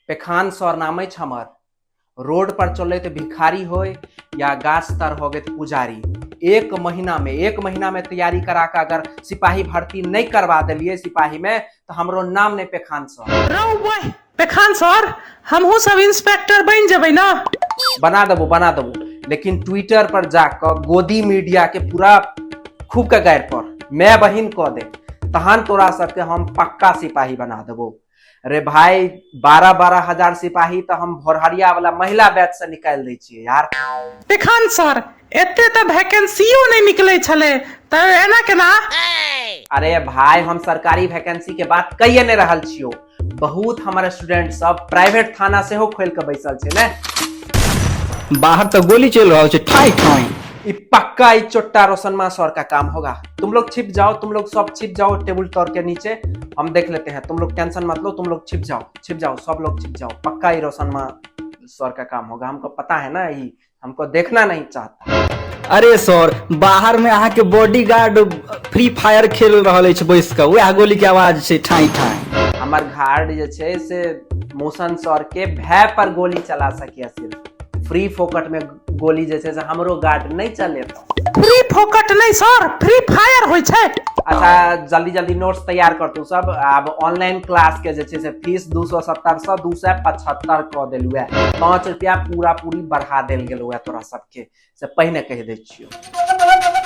पेखान sir नाम अछि हमर। रोड पर चलैत भिखारी होय या गाछ तर हो गए पुजारी, एक महीना में तैयारी करा के अगर सिपाही भर्ती नहीं करवा दिलिए सिपाही में, तो हमरो नाम नहीं पेखान सर। रौ बहि, पेखान सर, हमहूँ सब इंस्पेक्टर बनि जेबै ने? बना देबो, बना देबो, लेकिन ट्विटर पर जाकर गोदी मीडिया के पूरा खूब के गारि पर मैं बहिन कह दे, तहन तोरा सबके हम पक्का सिपाही बना देबो। अरे भाई, 12-12 हजार सिपाही तो हम भोरहरिया वाला महिला बैच से निकालि दै छियै यार। पेखान सर, एते तऽ वैकेंसियो नहि निकलै छलै, तऽ एना केना? अरे भाई, हम सरकारी वैकेंसी के बात कहिए नहीं रहल छियो। बहुत हमारे स्टूडेंट सब प्राइवेट थाना सेहो खोल के बैसल छै ने। बाहर तऽ गोली चलि रहल छै ठाई ठाई। ई पक्का ई चोट्टा रोशनमा सर का काम होगा। तुम लोग छिप जाओ, तुम लोग सब छिप जाओ टेबुल तौर के नीचे, हम देख लेते हैं। तुम लोग टेंशन मत लो, तुम लोग छिप जाओ, छिप जाओ, सब लोग छिप जाओ। पक्का ई रोशनमा सर का काम होगा, हमको पता है ना, ई हमको देखना नहीं चाहता। अरे सर, बाहर में अहाँके बॉडी गार्ड फ्री फायर खेल रहल अछि बैस कऽ, वएह गोली के आवाज छै ठाई ठाई। हमर गार्ड जे छै से मोशन सर के भय पर गोली चला सकिया सिर्फ, फ्री फोकट में गोली जे छै से हमरो गार्ड नहीं चलेता। फ्री फोकट नहि सर, फ्री फायर होइ छै। अच्छा, जल्दी जल्दी नोट्स तैयार कर तू सब। आब ऑनलाइन क्लास के जे छै से फीस 270 से 275 कऽ देलू है, 5 रुपया पूरा पूरी बढ़ा देल गेल है तोरा सबके, से पहिने कहि दै छियौ।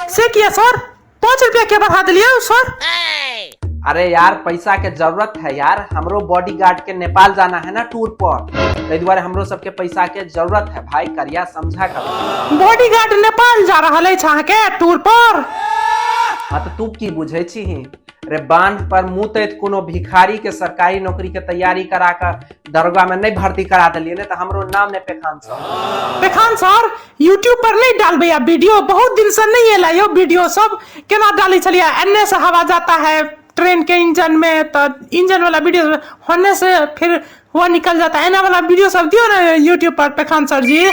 से किया सर? 5 रुपया के बढ़ा देलियै सर? अरे यार, पैसा के जरूरत है यार। हमरो बॉडीगार्ड के नेपाल जाना है ना टूर पर, ताहि दुआरे हमरो सबके पैसा के जरूरत है भाई। करिया, समझा कर। बॉडीगार्ड नेपाल जा रहल अछि अहाँके टूर पर? हाँ, तऽ तू की बुझै छी रे? बांध पर मुतैत कोनो भिखारी के सरकारी नौकरी के तैयारी करा के दरोगा में नहीं भर्ती करा देलियै ने, तऽ हमरो नाम नहीं पेखान सर। पेखान सर, यूट्यूब पर नहीं डालबै आ वीडियो? बहुत दिन से नहीं एला यौ वीडियो सब। केना डालै छलियै, एन्ने से हवा जाता है ट्रेन के इंजन में, तो इंजन वाला वीडियो होने से फिर वो निकल जाता है, एना वाला वीडियो सब दियो ना यूट्यूब पर, पेखान सर जी।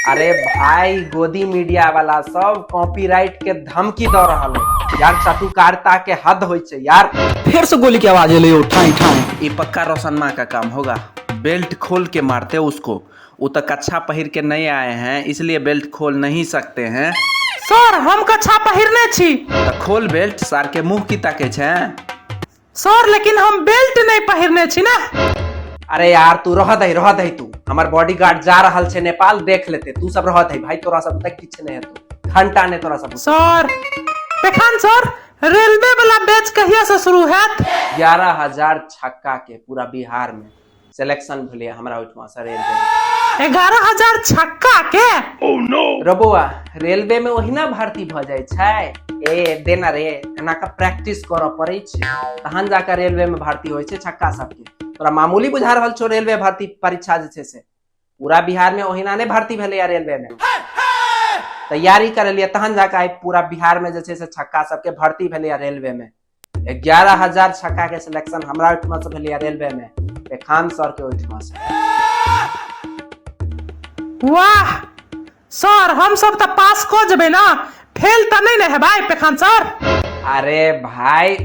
अरे भाई, गोदी मीडिया वाला सब कॉपीराइट के धमकी दऽ रहल है यार। चटुकारिता के हद होइ छै यार। फेर से गोली के आवाज एलै यौ ठाई ठाई। ये पक्का रोशनमा का काम होगा। बेल्ट खोल के मारते उसको। वो तो कच्छा पहिर के नहीं आए हैं, इसलिए बेल्ट खोल नहीं सकते हैं। सर, हम कच्छा पहिरने छी। तो खोल बेल्ट, सार के मुंह की ताके छे? सर, लेकिन हम बेल्ट नहीं पहिरने छी ना। अरे यार, तू रह दही, रह दही तू। हमर बॉडीगार्ड जा रहल छै नेपाल, देख लेते। तू सब रह दही भाई, तोरा सब तक किछु नहीं हेतौ, घंटा नहीं तोरा सब। सर, पेखान सर, रेलवे वाला बैच कहिया से शुरू हैत? 11,000 छक्का के पूरा बिहार में सिलेक्शन भेलै हमरा ओहिठमा से रेलवे में। 11,000 छक्का के? रबुआ, रेलवे में ओहिना भर्ती भऽ जाइ छै? ए देना रे, एना कऽ प्रैक्टिस करऽ पड़ै छै, तहन जाकऽ रेलवे में भर्ती होइ छै छक्का सबके। तोरा मामूली बुझा रहल छौ रेलवे भर्ती परीक्षा जे छै से? पूरा बिहार में ओहिना नहि भर्ती भेलैया रेलवे में। तैयारी करेलियै, तहन जाकऽ आइ पूरा बिहार में जे छै से छक्का सबके भर्ती भेलैया रेलवे में। 11,000 छक्का के सिलेक्शन हमरा ओहिठमा से भेलैया रेलवे में, पेखान सर के ओहिठमा से। वाह सर, हम सब तऽ पास कऽ जेबै ना? फेल तऽ नहीं ने हेबै, पेखान सर? अरे भाई,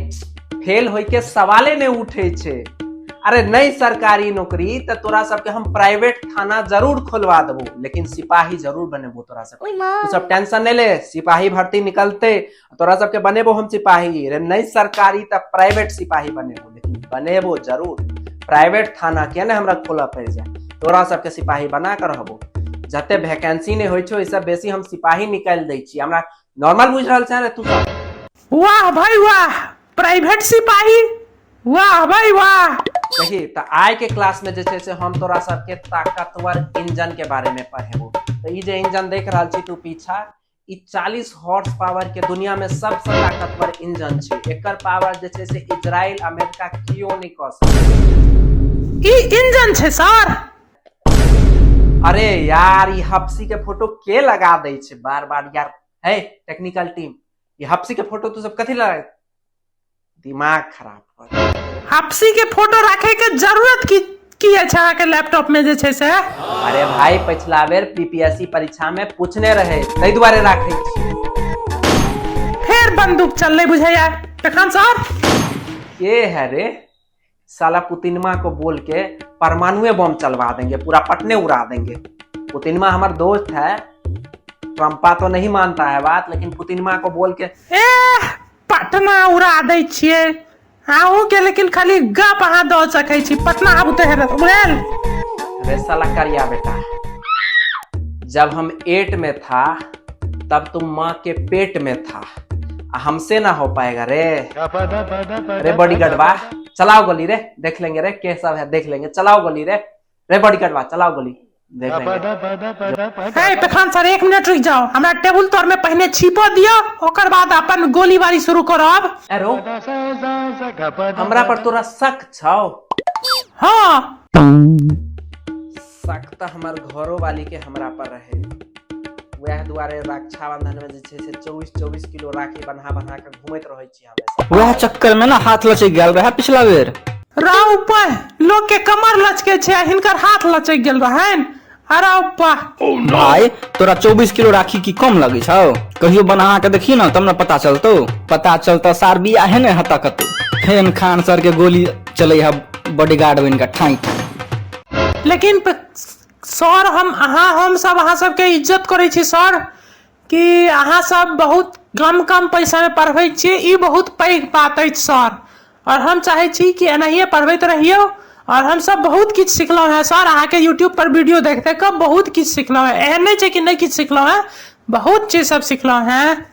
फेल होय के सवाले नहीं उठे छै। अरे नहीं सरकारी नौकरी तऽ तोरा सबके हम प्राइवेट थाना जरूर खोलवा देबो, लेकिन सिपाही जरूर बनेबो तोरा सब। तू सब टेंशन नहीं ले, सिपाही भर्ती निकलते तोरा सबके बनेबो हम सिपाही। रे नहीं सरकारी तऽ प्राइवेट सिपाही बनेबो, लेकिन बनेबो जरूर। प्राइवेट थाना किया ने हमरा खोलऽ पड़ि जाए, तोरा सबके सिपाही बना के रहबो। जते वैकेंसी नहीं होइ छै, ओहिसँ बेसी हम सिपाही निकालि दै छी। हमरा नॉर्मल बुझि रहल छै रे तू सब? वाह भाई वाह, प्राइवेट सिपाही, वाह भाई वाह। देखी तऽ आइ के क्लास में जे छै से हम तोरा सबके ताकतवर इंजन के बारे में पढ़ेबो। तऽ ई जे इंजन देख रहल छी तू पीछा, ई 40 हॉर्स पावर के दुनिया में सबसँ ताकतवर इंजन छै। एकर पावर जे छै से इजराइल, अमेरिका केओ नहि कऽ सकै। ई इंजन छै सर? अरे यार, ई हपसी के फोटो के लगा दै छै बार बार यार? है टेक्निकल टीम, ई हपसी के फोटो तू सब कथी लगा, दिमाग खराब कर। हपसी के फोटो राखे के जरूरत की की अछि अहाँके लैपटॉप में जे छै से? अरे भाई, पिछला बेर पीपीएससी परीक्षा में पूछने रहे, ताहि दुआरे राखै छी। फेर बंदूक चललै बुझैया, पेखान सर। के है रे? साला पुतिनमा को बोल के परमाणुए बम चलवा देंगे, पूरा पटने उड़ा देंगे। पुतिनमा हमार दोस्त है, ट्रम्पा तो नहीं मानता है बात, लेकिन पुतिनमा को बोल के एह, पटना उड़ा दै छियै अहूँके, लेकिन खाली गप अहाँ दऽ सकै छी, पटना आब उतरि उड़ेल। अरे साला करिया बेटा, जब हम 8 में था तब तुम माँ के पेट में था, आ हमसे ना हो पाएगा रे। रे बॉडी गडवा चलाओ गोली रे, देख लेंगे रे के सब है, देख लेंगे, चलाओ गोली रे, रे बॉडी गडवा चलाओ गोली, देख लेंगे। हे पेखान सर, 1 मिनट रुकि जाओ, हमरा टेबुल तर में पहिने छिपो दियो, ओकर बाद अपन गोलीबारी शुरू करब। अरो हमरा पर तोरा शक छौ? हाँ। शक तऽ हमर घरो वाली के हमरा पर रहे, वएह दुआरे रक्षाबंधन में जे छै से 24-24 किलो राखी बन्हा बन्हा के घूमैत रहै छी हमेशा। वएह चक्कर में ना हाथ लचक गेल रहे पिछला बेर। राउ पर लोग के कमर लचके छै, हिनकर हाथ लचक गेल रहनि। अरे वाह। भाई तोरा 24 किलो राखी की कम लगे छौ? कहियो बना के देखी ना तब ना पता चलतो। पता चलता सार बियाह है ने हता कतौ, फेन खान सर के गोली चले है बॉडीगार्ड बन के ठाई ठाई। लेकिन सर, हम अहाँ हम सब अहाँ सबके इज्जत करै छी सर, कि अहाँ सब बहुत कम कम पैसा में पढ़बै छियै, ई बहुत पैघ बात अछि सर। और हम चाहै छी कि एनाहिए पढ़बैत रहियौ। और हम सब बहुत किछु सिखलहुँ हेँ सर, अहाँके यूट्यूब पर वीडियो देख देख कऽ बहुत किछु सिखलहुँ हेँ। एहन नहि छै कि नहि किछु सिखलहुँ हेँ, बहुत चीज सब सिखलहुँ हेँ।